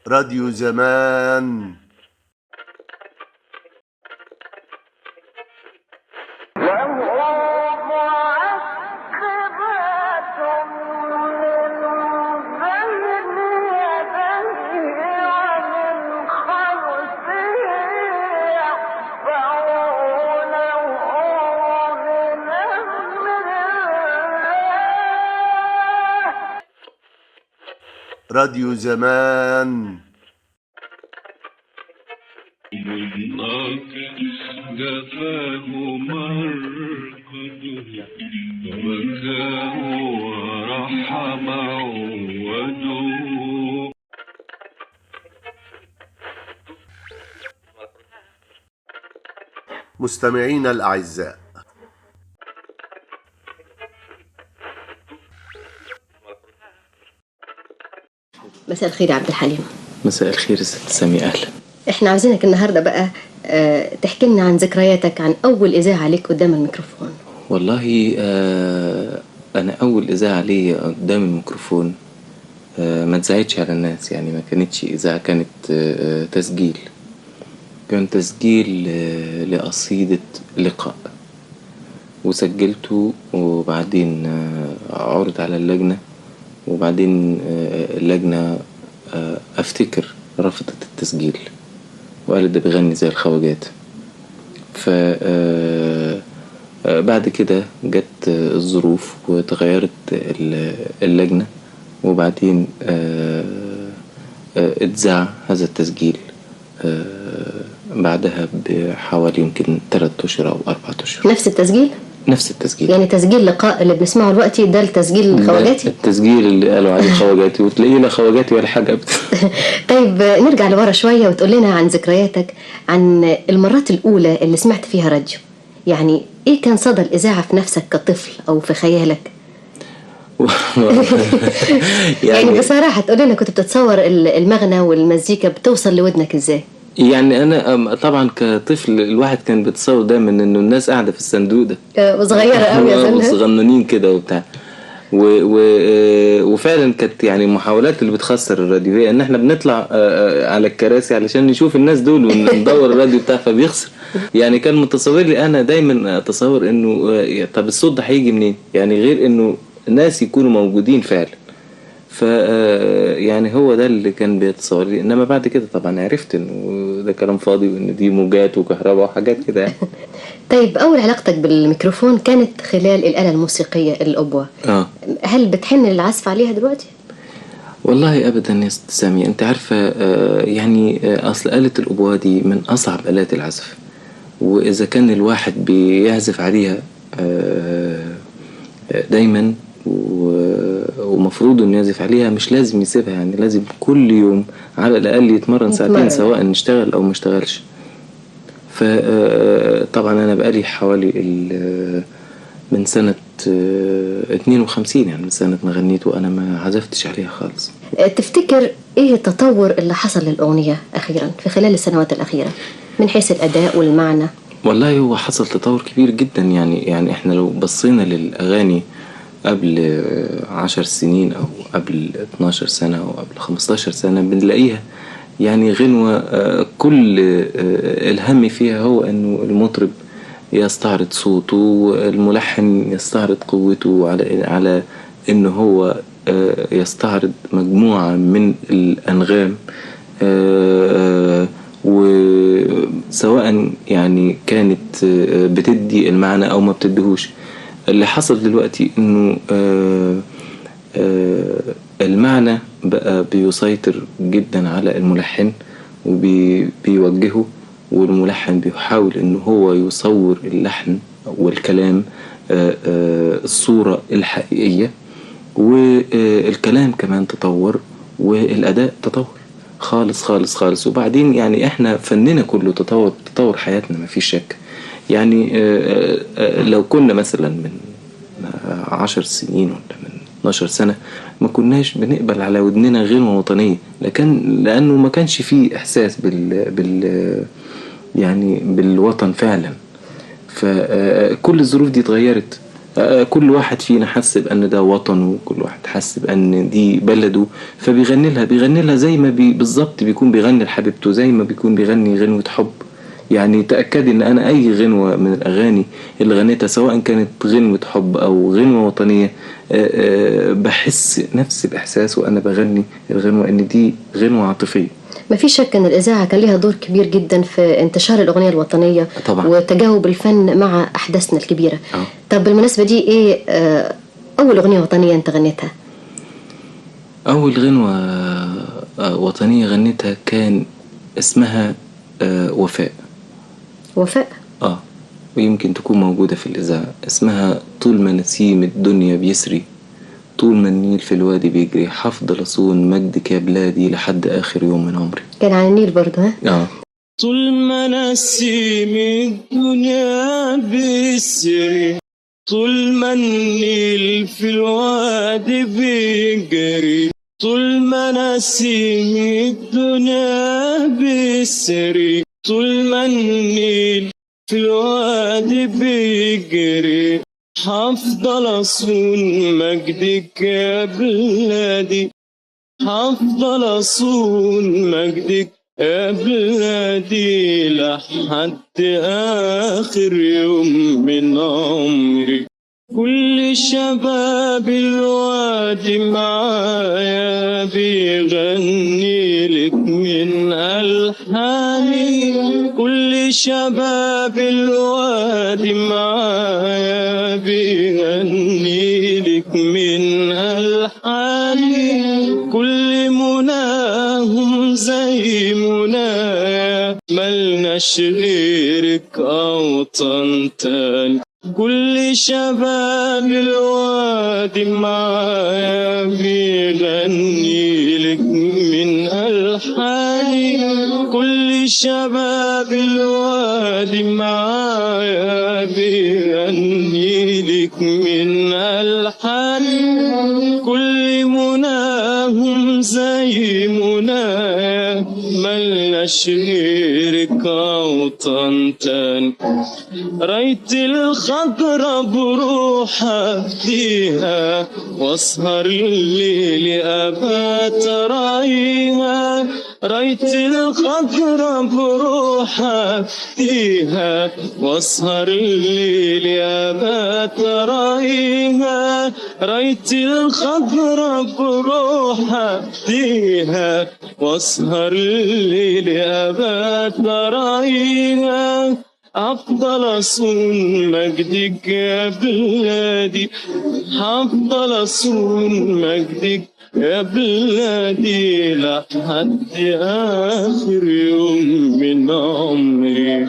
راديو زمان. راديو زمان. جفاه مرقده وبكاه ورحم عوده. مستمعينا الأعزاء، مساء الخير يا عبد الحليم. مساء الخير ست سامي، أهلا. احنا عاوزينك النهارده بقى تحكي لنا عن ذكرياتك، عن أول إذاعة ليك قدام الميكروفون. والله أنا أول إذاعة ليا قدام الميكروفون ما اتذاعتش على الناس، يعني ما كانتش إذاعة، كانت تسجيل. كان تسجيل لقصيدة لقاء، وسجلته وبعدين عرض على اللجنة، وبعدين اللجنة أفتكر رفضت التسجيل وقالت ده بيغني زي الخواجات. ف بعد كده جت الظروف وتغيرت اللجنة، وبعدين اتذاع هذا التسجيل بعدها بحوالي يمكن 3 أشهر أو 4 أشهر. نفس التسجيل؟ نفس التسجيل. يعني تسجيل لقاء اللي بنسمعه دلوقتي ده التسجيل الخواجاتي؟ التسجيل اللي قالوا عليه خواجاتي، وتلاقيه لا خواجاتي ولا حاجة. طيب نرجع لورا شوية وتقول لنا عن ذكرياتك، عن المرات الأولى اللي سمعت فيها راديو. يعني إيه كان صدى الإذاعة في نفسك كطفل أو في خيالك؟ يعني بصراحة تقول لنا كنت بتتصور المغنى والمزيكا بتوصل لودنك إزاي؟ يعني انا طبعا كطفل الواحد كان بيتصور دايما انه الناس قاعدة في الصندوق ده، وصغيره قوي يا زلمة، وصغننين كده وبتاع، وفعلا كانت يعني المحاولات اللي بتخسر الراديو هي ان احنا بنطلع على الكراسي علشان نشوف الناس دول وندور الراديو بتاع، فبيخسر. يعني كان متصور لي انا دايما اتصور انه طب الصوت ده هيجي منين، يعني غير انه ناس يكونوا موجودين فعلا. ف يعني هو ده اللي كان بيتصور لي. انما بعد كده طبعا عرفت انه ده كلام فاضي، وان دي موجات وكهرباء وحاجات كده يعني. طيب اول علاقتك بالميكروفون كانت خلال الآلة الموسيقية الأوبوا. هل بتحن للعزف عليها دلوقتي؟ والله ابدا يا ست سامية، انت عارفة يعني اصل آلة الأوبوا دي من اصعب آلات العزف، واذا كان الواحد بيعزف عليها دايما ومفروض انه يعزف عليها، مش لازم يسيبها، يعني لازم كل يوم على الاقل يتمرن ساعتين، سواء نشتغل او ما اشتغلش. فطبعا انا بقالي حوالي من سنة 52، يعني من سنة ما غنيت وانا ما عزفتش عليها خالص. تفتكر ايه التطور اللي حصل للأغنية اخيرا في خلال السنوات الأخيرة من حيث الأداء والمعنى؟ والله هو حصل تطور كبير جدا. يعني احنا لو بصينا للأغاني قبل 10 سنين أو قبل 12 سنة أو قبل 15 سنة بنلاقيها يعني غنوة كل الهم فيها هو أنه المطرب يستعرض صوته، الملحن يستعرض قوته على أنه هو يستعرض مجموعة من الأنغام، وسواء يعني كانت بتدي المعنى أو ما بتديهوش. اللي حصل دلوقتي انه المعنى بقى بيسيطر جدا على الملحن وبيوجهه، والملحن بيحاول انه هو يصور اللحن والكلام الصورة الحقيقية، والكلام كمان تطور والأداء تطور خالص خالص خالص. وبعدين يعني احنا فننا كله تطور، تطور حياتنا ما فيش شك. يعني لو كنا مثلا من 10 سنين ولا من 12 سنة ما كناش بنقبل على ودننا غنوة وطنية، لكن لأنه ما كانش فيه إحساس بال يعني بالوطن فعلا. فكل الظروف دي اتغيرت. كل واحد فينا حس بأن ده وطنه، كل واحد حس بأن دي بلده، فبيغني لها، بيغني لها زي ما بالظبط بيكون بيغني لحبيبته، زي ما بيكون بيغني غنوة حب. يعني تأكدي إن أنا أي غنوة من الأغاني اللي غنيتها سواء كانت غنوة حب أو غنوة وطنية، بحس نفس الإحساس وأنا بغني الغنوة إن دي غنوة عاطفية. ما في شك أن الإذاعة كان لها دور كبير جدا في انتشار الأغنية الوطنية طبعا، وتجاوب الفن مع أحداثنا الكبيرة. طب بالمناسبة دي إيه أول أغنية وطنية أنت غنيتها؟ أول غنوة وطنية غنيتها كان اسمها وفاء. وفاء؟ ويمكن تكون موجودة في الإذاعة. اسمها طول ما نسيم الدنيا بيسري، طول ما النيل في الوادي بيجري، حفضل أصون مجدك يا بلادي لحد آخر يوم من عمري. كان عن النيل برضه ها؟ طول ما نسيم الدنيا بيسري، طول ما النيل في الوادي بيجري، طول ما نسيم الدنيا بيسري، طول ما النيل في الوادي بيجري، هفضل أصون مجدك يا بلادي، هفضل أصون مجدك يا بلادي لحد آخر يوم من عمري. كل شباب الوادي معايا بيغني لك من ألحاني، كل شباب الوادي معايا بيغني لك من ألحاني، كل مناهم زي منايا ملناش غيرك أوطن تاني، كل شباب الوادي معايا بيغني لك من ألحاني، كل شباب الوادي معايا بيغني لك من ألحاني، كل مناهم زي منايا ملناش غيرك أوطن تاني. رايت الخضرة بروحها فيها، واسهر الليل أبات رايها، رايت الخضرة بروحها فيها، واسهر الليل أبات رايها، رايت الخضرة بروحها فيها، واسهر الليل أبات رايها، أفضل أصون مجدك يا بلادي، أفضل أصون مجدك يا بلادي لحد آخر يوم من عمري.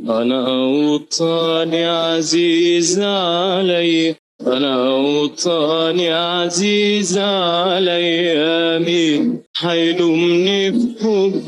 أنا أوطاني عزيز علي، أنا أوطاني عزيز علي، مين حيلومني في حب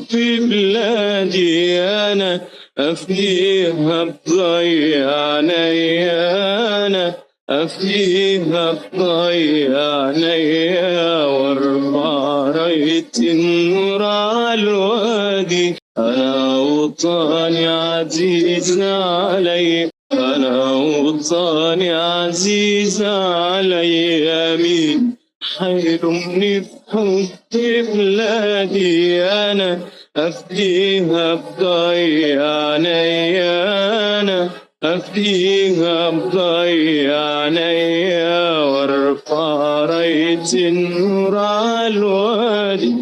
بلادي، أنا أفديها بضيع عينيا، أنا أفديها بضيع عينيا، وارفع راية النور على الوادي. أنا أوطاني عزيز علي، أنا أوطاني عزيز علي، مين حيلومني في حب بلادي، أنا أفديها بضيع عينيا، أنا أفديها بضيع عينيا، وارفع راية النور على الوادي.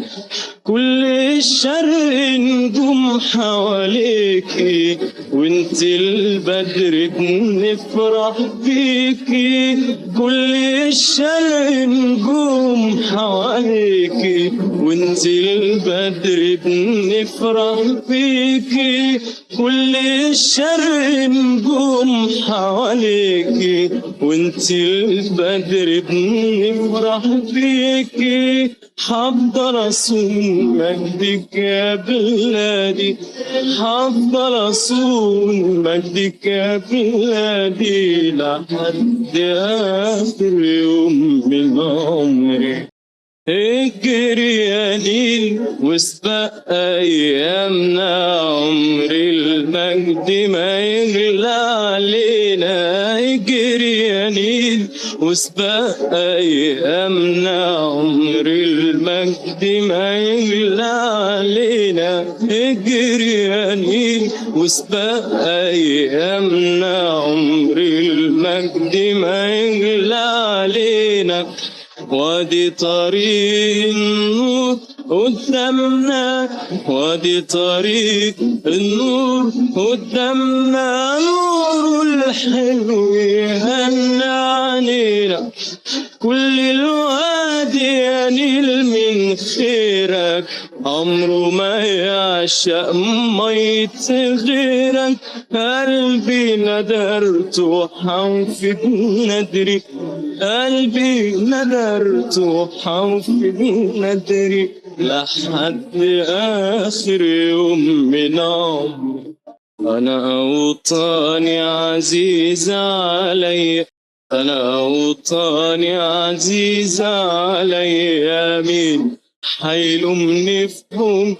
كل الشرق نجوم حواليكي، وانت البدر بنفرح بيكي، كل الشرق نجوم حواليكي، وانت البدر بنفرح بيكي، كل الشرق نجوم حواليكي، وانت البدر بنفرح بيكي، هفضل أصون مجدك يا بلادي، هفضل أصون مجدك يا بلادي لحد آخر يوم من عمري. اجري يا نيل واسبق ايامنا، عمر المجد ما يغلى علينا، اجري يا نيل وسباق أيامنا، عمر المجد ما يغلى علينا. اجري يا نيل وسباق أيامنا، عمر المجد ما يغلى علينا. وادي طريق النور قدامنا، وادي طريق النور قدامنا، نور الحلو يهنى علينا. كل الوادي يا نيل من خيرك، عمره ما يعشق ميت غيرك. قلبي ندرت وحوفي ندري، قلبي ندرت وحوفي ندري، لحد آخر يوم من عمري. أنا أوطاني عزيز علي، أنا أوطاني عزيز علي، مين حيلومني في حب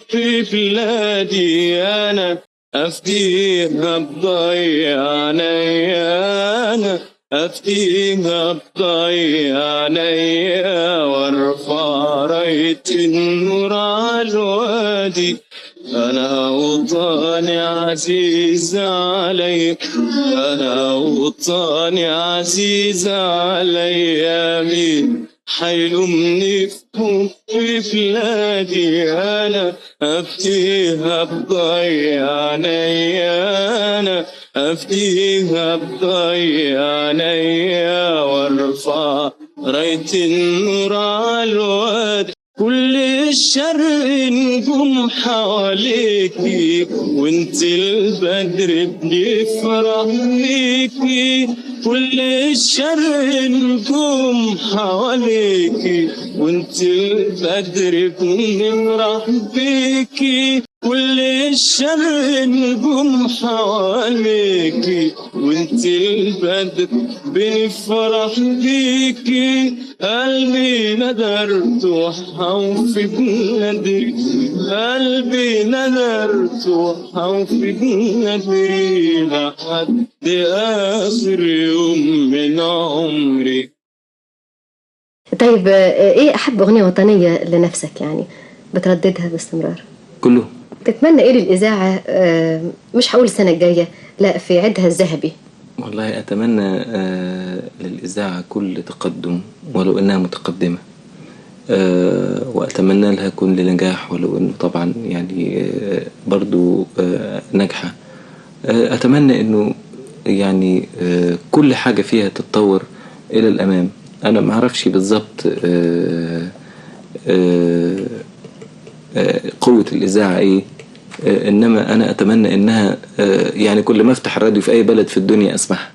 بلادي؟ أنا أفديها بضيع عينيا، أنا أفديها بضيع عينيا، وارفع راية النور على الوادي. أنا أوطاني عزيز علي، أنا أوطاني عزيز علي، مين حيلومني في حب بلادي؟ أنا أفديها بضيع عينيا، أنا أفديها بضيع عينيا، وارفع راية النور على الوادي. كل الشرق نجوم حواليكي، وانت البدر بنفرح بيكي. كل الشرق نجوم حواليكي، وانت البدر بنفرح بيكي. كل الشرق نجوم حواليكي، وانت البدر بنفرح بيكي. قلبي ندرت وحوفي بندري، قلبي ندرت وحوفي بندري، لحد آخر يوم من عمري. طيب ايه احب اغنية وطنية لنفسك يعني بترددها باستمرار؟ كله. تتمنى ايه للإذاعة؟ مش هقول السنة الجاية، لا، في عيدها الذهبي. والله أتمنى للإذاعة كل تقدم ولو أنها متقدمة، وأتمنى لها كل نجاح ولو أنه طبعا يعني برضو ناجحة. أتمنى أنه يعني كل حاجة فيها تتطور إلى الأمام. أنا ما أعرفش بالضبط قوة الإذاعة إيه، إنما أنا أتمنى إنها يعني كل ما أفتح الراديو في أي بلد في الدنيا أسمعها.